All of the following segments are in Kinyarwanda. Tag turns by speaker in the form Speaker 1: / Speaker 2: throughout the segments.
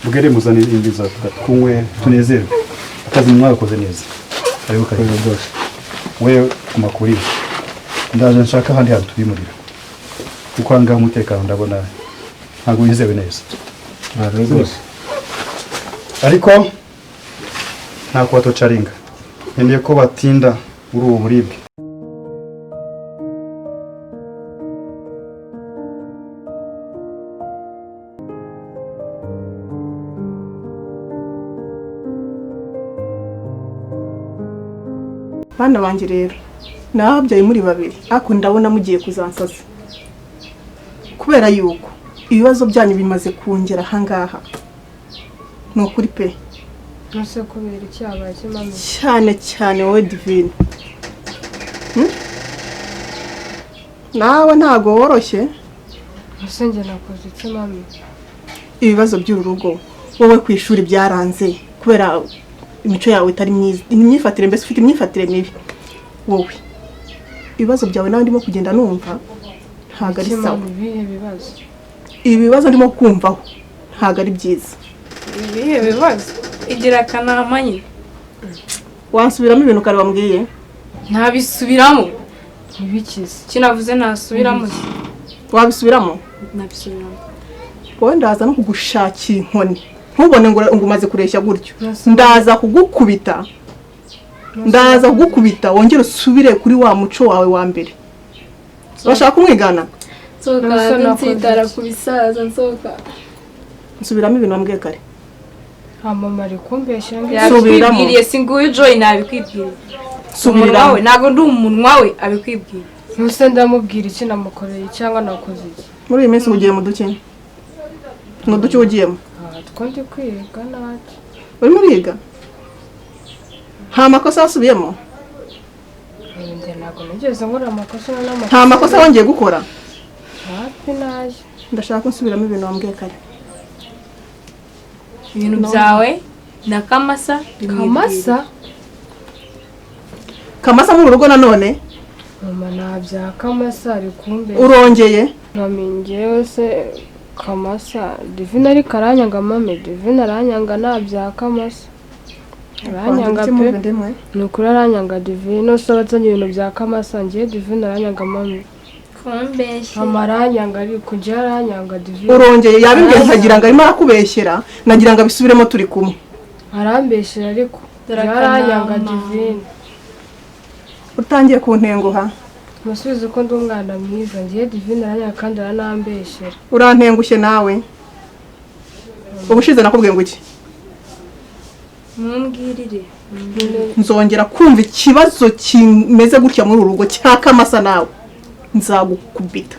Speaker 1: Bwere muzane imbiza tunywe tunezerwe. Akazi mwagakoze neza. Karibu karibu rwose. We guma kuri. Ndaje nshaka ahandi hantu tubimurira. Kuko aha ngaha umutekano ndabona ntabwo wizewe neza.
Speaker 2: Rwose.
Speaker 1: Ariko nta kubatocaringa. Nkeneye ko batinda muri ubu buribwe.
Speaker 3: Bana banjye rero nababyaye muri babiri ariko ndabona mugiye kuzansaza kubera yuko ibibazo byanyu bimaze kungera ahangaha. Ni ukuri pe.
Speaker 4: Nose kubera iki habaye iki mama?
Speaker 3: Cyane cyane wowe Divine. Nawe ntago woroshye.
Speaker 4: Nose njye nakoze iki mama?
Speaker 3: Ibibazo by'uru rugo wowe ku ishuri byaranze kubera imico yawe itari myiza, imyifatire mbese ufite imyifatire mibi. Wowe ibibazo byawe nawe ndimo kugenda numva ntago ari sawa.
Speaker 4: Ibihe bibazo?
Speaker 3: Ibibazo ndimo kumvaho ntago ari byiza.
Speaker 5: Ibihe bibazo? Igira akanama nyine.
Speaker 3: Wansubiramo ibintu kare wambwiye?
Speaker 5: Ntabisubiramo.
Speaker 4: Ibikize.
Speaker 5: Kinavuze ntasubiramo.
Speaker 3: Wabisubiramo?
Speaker 5: Nabisubiramo.
Speaker 3: Wowe ndaza no kugushakira inkoni. Ntubone ngo umaze kureshya gutyo. Ndaza kugukubita. Ndaza kugukubita wongere usubire kuri wa muco wawe wa mbere. Urashaka kumwigana?
Speaker 6: Nsohoka nsitara ku bisaza nsohoka.
Speaker 3: Nsubiramo ibintu wambwiye kare.
Speaker 4: Mama ari kumbeshya ngo
Speaker 5: yabikwibwiriye singuyu Joy nabikwibwiriye. Subiramo. Ntago ndi umunwa we abikwibwiriye.
Speaker 4: Nuse ndamubwira iki namukoreye cyangwa nakoze iki?
Speaker 3: Muri iyi minsi ugiye mu duke. Mu duke ugiyemo?
Speaker 4: Twandi kwiga naki.
Speaker 3: Urimo uriga? Nta makosa wasubiyemo?
Speaker 4: Njye ntago nigeze nkora amakosa n'amakosa.
Speaker 3: Nta makosa wongeye gukora?
Speaker 4: Hapi naje.
Speaker 3: Ndashaka ko nsubiramo ibintu wambwiye kare.
Speaker 5: Ibintu byawe na Kamasa.
Speaker 4: Kamasa?
Speaker 3: Kamasa mu rugo nanone?
Speaker 4: Mama nabya Kamasa ari kumbeshya.
Speaker 3: Urongeye?
Speaker 4: Mama njyewe se Kamasa Divine ariko aranyanga mame. Divine aranyanga nabya Kamasa. Aranyanga pe. Ni ukuri aranyanga Divine. Nose abazanye ibintu bya Kamasa ngiye Divine aranyanga mame.
Speaker 6: Kumbeshya.
Speaker 4: Mama aranyanga ariko njye aranyanga Divine.
Speaker 3: Urongeye yabimbwiye nkagira ngo arimo arakubeshyera nagira ngo abisubiremo turi kumwe.
Speaker 4: Arambeshyera ariko aranyanga Divine.
Speaker 3: Utangiye kuntenguha.
Speaker 4: Musubize ko ndi umwana mwiza ngiye Divine aranyanga kandi aranambeshyera.
Speaker 3: Urantengushye nawe. Ubushize nakubwiye ngo iki?
Speaker 5: Mumbwirire.
Speaker 3: Nzongera kumva ikibazo kimeze gutya muri uru rugo cya Kamasa nawe. Nzagukubita.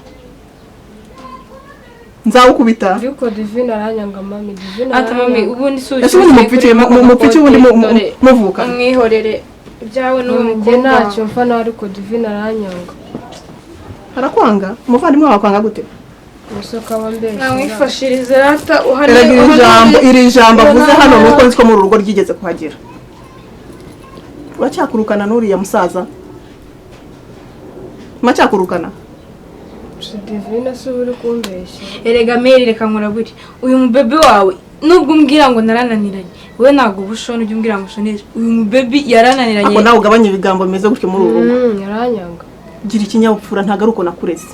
Speaker 3: Nzagukubita.
Speaker 4: Ariko Divine aranyanga mami. Divine
Speaker 5: ati mami ubundi
Speaker 3: suje. Ese ubundi mupfikiye mupfiki ubundi muvuka.
Speaker 5: Mwihorere ibyawe n'uwo mukobwa.
Speaker 4: Ntacyo mfa nawe ariko Divine aranyanga.
Speaker 3: Arakwanga? Umuvandimwe wawe akwanga gute?
Speaker 5: Namwifashirize rata uhane.
Speaker 3: Iri jambo avuze hano nuko nzi ko muri urugo ryigeze kuhagera. Uracyakurukana n'uriya musaza? Macyakurukana?
Speaker 4: Divine se uri kumbeshya.
Speaker 5: Erega Mary reka nkurabure. Uyu mubebe wawe nubwo umbwira ngo narananiranye, wowe ntabwo ubushona ujye umbwira ngo ushoneshe. Uyu mubebi yarananiranye.
Speaker 3: Ako nawe ugabanye ibigambo bimeze gutyo muri uru rugo.
Speaker 4: Yaranyanga.
Speaker 3: Gira ikinyabupfura ntago ari uko nakureze.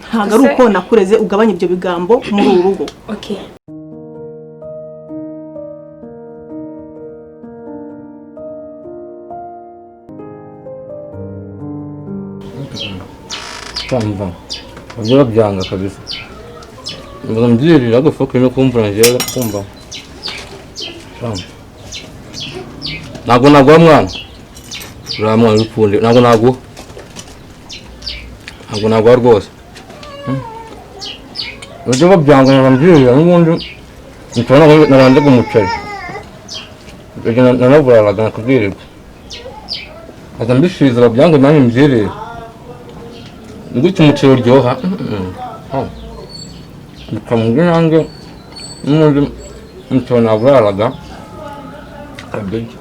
Speaker 3: Ntago ari uko nakureze ugabanye ibyo bigambo muri uru rugo.
Speaker 5: Okay.
Speaker 2: Kumva ibyo byanga kabisa. Ndambyirira gufoka no kumvura njyewe kumva. Ntabwo naguha mwana. Uriya mwana w'ipfundi ntabwo naguha. Ntabwo naguha rwose. Ibyo byanga ndambyirira n'ubundi nabanje umuceri. Nanavuraraga nakubwirirwa. Aza mbishiriza babyange nanjye mbyirire. Gutya umuceri uryoha. Bikamubwira nanjye n'ubundi umuceri navuraraga kabisa.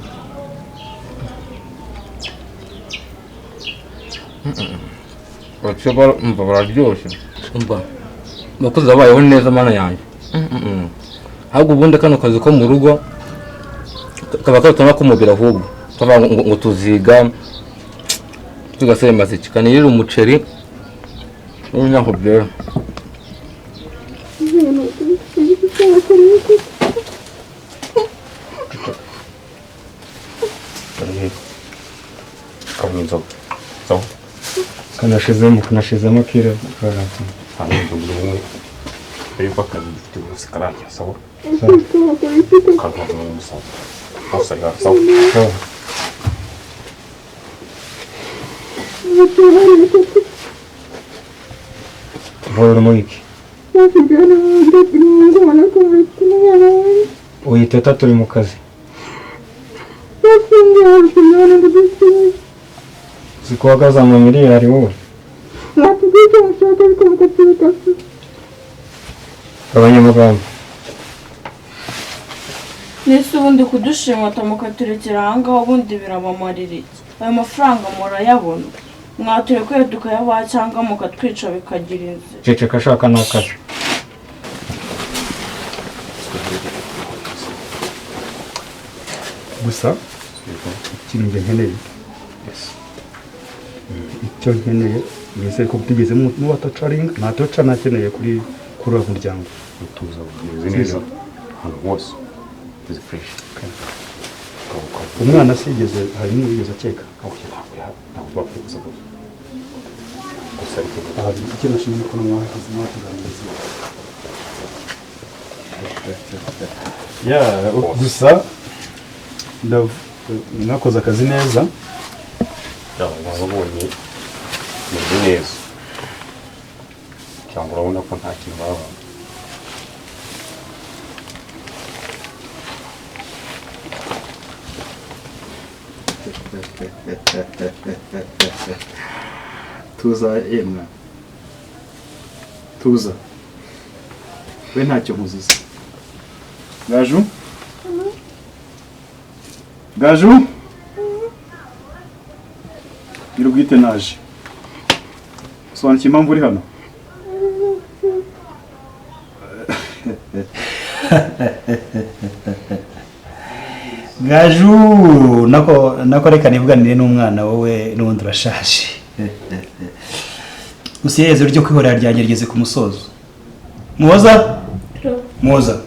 Speaker 2: Umva bararyoshye. Umva abakozi babayeho neza mana yanjye. Ahubwo ubundi kano kazi ko mu rugo kaba karutana kumubira, ahubwo tuvuga ngo tuziga tugasema iki kanirira umuceri n'inyaho byera.
Speaker 7: Kanashizemo kira karatu. Uyiteta turi mu kazi. Zikuhagaze mu miliyari wowe. Abanyamagambo.
Speaker 8: Nese ubundi kudushimata mukaturekera aha ngaho ubundi birabamarira iki? Ayo mafaranga murayabona. Mwaturekeye tukayabaha cyangwa mukatwica bikagira inzira.
Speaker 7: Ceceka ashaka n'akazi.
Speaker 1: Gusa ikintu njye nkeneye, icyo nkeneye nizere ko mutigeze mubatocaringa, nta toca nakeneye kuri uwo muryango.
Speaker 9: Utuza bumeze neza ahantu hose is fresh.
Speaker 1: Umwana sigeze hari n'uwigeze akeka. Icyo nashimye ko mwakoze mwatuganiriza. Gusa mwakoze akazi neza.
Speaker 9: Wabonye meze neza cyangwa urabona ko nta kintu baba.
Speaker 1: Tuza yemwa, tuza we ntacyo nkuziza. Gaju, Gaju, nyir'ubwite naje. Sobanukiwe impamvu uri hano? Gaju, nako reka nivuganire n'umwana wowe n'ubundi urashaje. Gusa iherezo ryo kwihorera ryanjye rigeze ku musozo. Muhoza? Muhoza.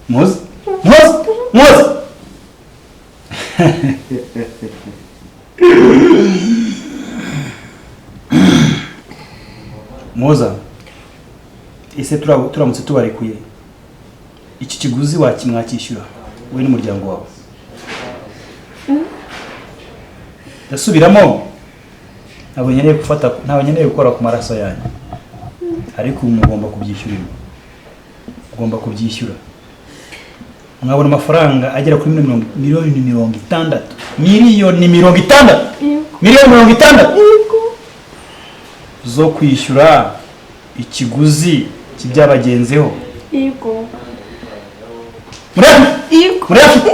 Speaker 1: Muhoza? Muhoza? Muhoza! Muhoza, ese turamutse tubarekuye iki kiguzi wakimwakishyura wowe n'umuryango wawe? Ndasubiramo, ntabwo nkeneye gufata, ntabwo nkeneye gukora ku maraso yanyu, ariko mugomba kubyishyurirwa, mugomba kubyishyura. Mwabona amafaranga agera kuri miliyoni 60, miliyoni 60, miliyoni 60 zo kwishyura ikiguzi cy'ibyabagenzeho.
Speaker 8: Yego.
Speaker 1: Murafite?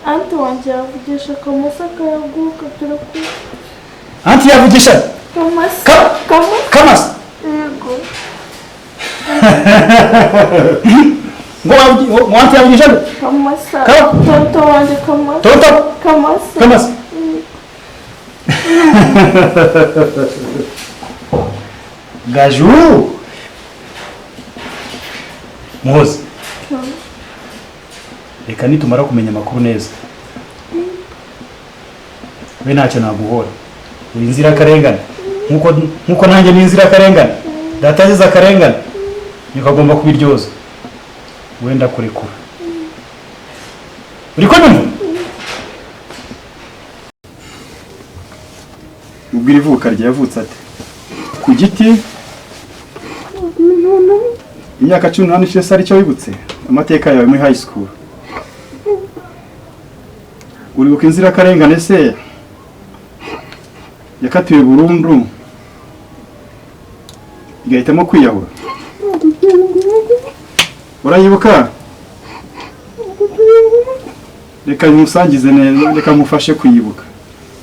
Speaker 8: Anti wanjye yavugisha Kamasa akayaguka turakura.
Speaker 1: Anti yavugisha?
Speaker 8: Kamasa.
Speaker 1: Kamasa?
Speaker 8: Yego.
Speaker 1: Ngo anti yavugisha?
Speaker 8: Kamasa. Tonto wanjye Kamasa.
Speaker 1: Tonto?
Speaker 8: Kamasa.
Speaker 1: Kamasa. Gaju. Muhoza. Reka nitumara kumenya amakuru neza. We ntacyo naguhora. Uri inzirakarengane. Nkuko nanjye ni inzirakarengane. Data yazize akarengane. Niko agomba kubiryoza. Wenda kurekura. Uri kunyumva? Ubwira ivuka rye yavutse ate? Ku giti? Imyaka 18 ishize ari cyo wibutse amateka yawe muri high school. Uribuka inzirakarengane se yakatiwe burundu igahitamo kwiyahura? Urayibuka? Reka nkusangize neza, reka mufashe kuyibuka.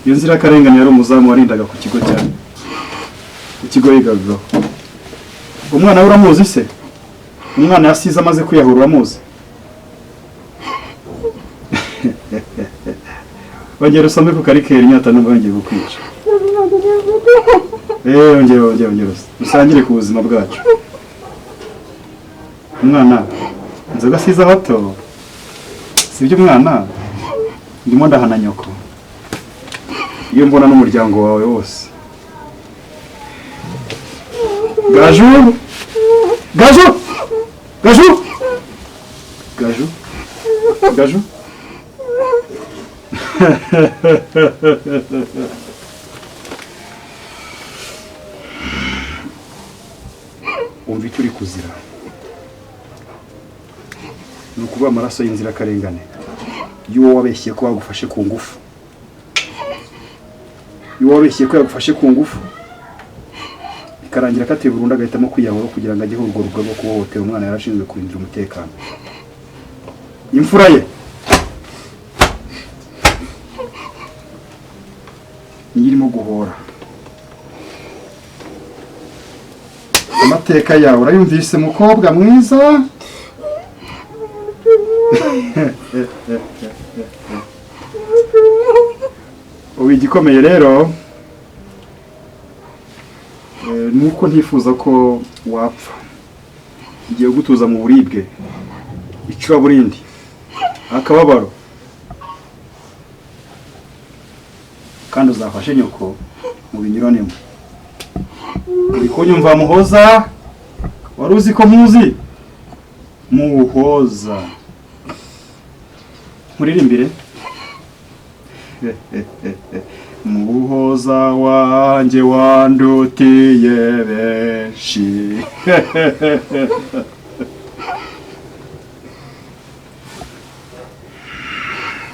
Speaker 1: Iyo nzirakarengane yari umuzamu warindaga ku kigo cyane, ku kigo yigagaho. Umwana we uramuzi se? Umwana yasize amaze kwiyahura uramuzi? Ongera usome ku karikeri inyota nubwo yongeye kukwica. Ongera usangire ku buzima bwacu. Umwana inzoga asize hato sibyo umwana ndimo ndahana nyoko iyo mbona n'umuryango wawe wose. Gaju! Gaju! Gaju! Gaju! Gaju! Umva icyo uri kuzira ni ukuvuga amaraso y'inzirakarengane y'uwo wabeshye ko bagufashe ku ngufu, y'uwo wabeshye ko yagufashe ku ngufu ikarangira akatiye burundu agahitamo kwiyahura kugira ngo ajye urwo rugo rwo kuhohotera umwana yarashinzwe kurindira umutekano imfura ye niyo irimo guhora. Amateka yawe urayumvise mukobwa mwiza? Ubu igikomeye rero nuko ntifuza ko wapfa. Igiye gutuza mu buribwe, icuraburindi, akababaro, kandi uzafashe nyoko mu binyuranemo. Uri kunyumva Muhoza? Wari uzi ko muzi Muhoza? Muririmbire. Muhoza wanjye wandutiye benshi.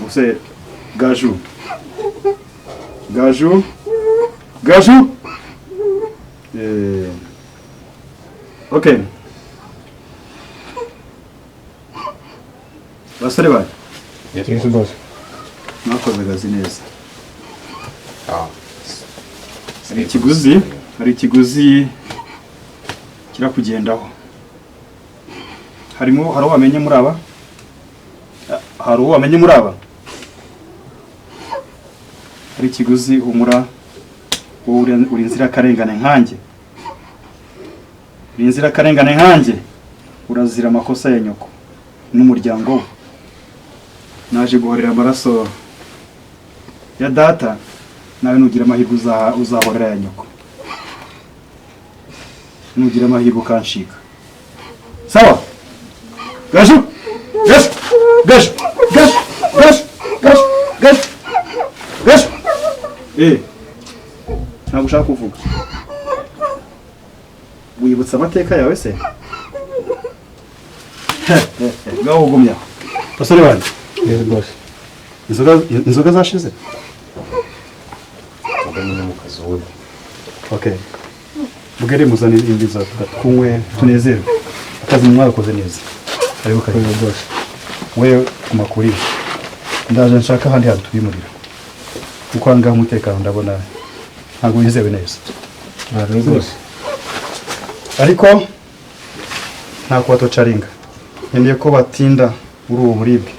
Speaker 1: Use Gaju. Gaju. Gaju. Okay. Basore baje.
Speaker 7: Yes boss.
Speaker 1: Mwakoze akazi neza. Hari ikiguzi kirakugendaho. Harimo hari wamenye muri aba? Hari uwamenye muri aba? Hari ikiguzi humura wowe uri inzira karengane nkanjye. Uri inzira karengane nkanjye urazira amakosa ya nyoko n'umuryango we. Naje guhorera amaraso ya data, nawe nugira amahirwe uzahorera ya nyoko. Nugira amahirwe ukanshika. Sawa? Gaju! Gaju! Gaju! Gaju! Gaju! Gaju! Gaju! Gaju! Ntabwo ushaka kuvuga. Wibutsa amateka yawe se? Ngaho ugumya. Basore banje.
Speaker 7: Yes boss.
Speaker 1: Inzoga zashize? Okay. Bugere muzane indi za tunywe tunezerwe. Akazi mwarakoze neza. Karibu karibu boss. Wewe kumakuri. Ndaje nshaka ahandi hantu tubimurira. Kuko aha ngaha umutekano ndabona ntabwo wizewe neza.
Speaker 7: Rwose.
Speaker 1: Ariko nta kubatocaringa. Nkeneye ko batinda muri ubu buribwe.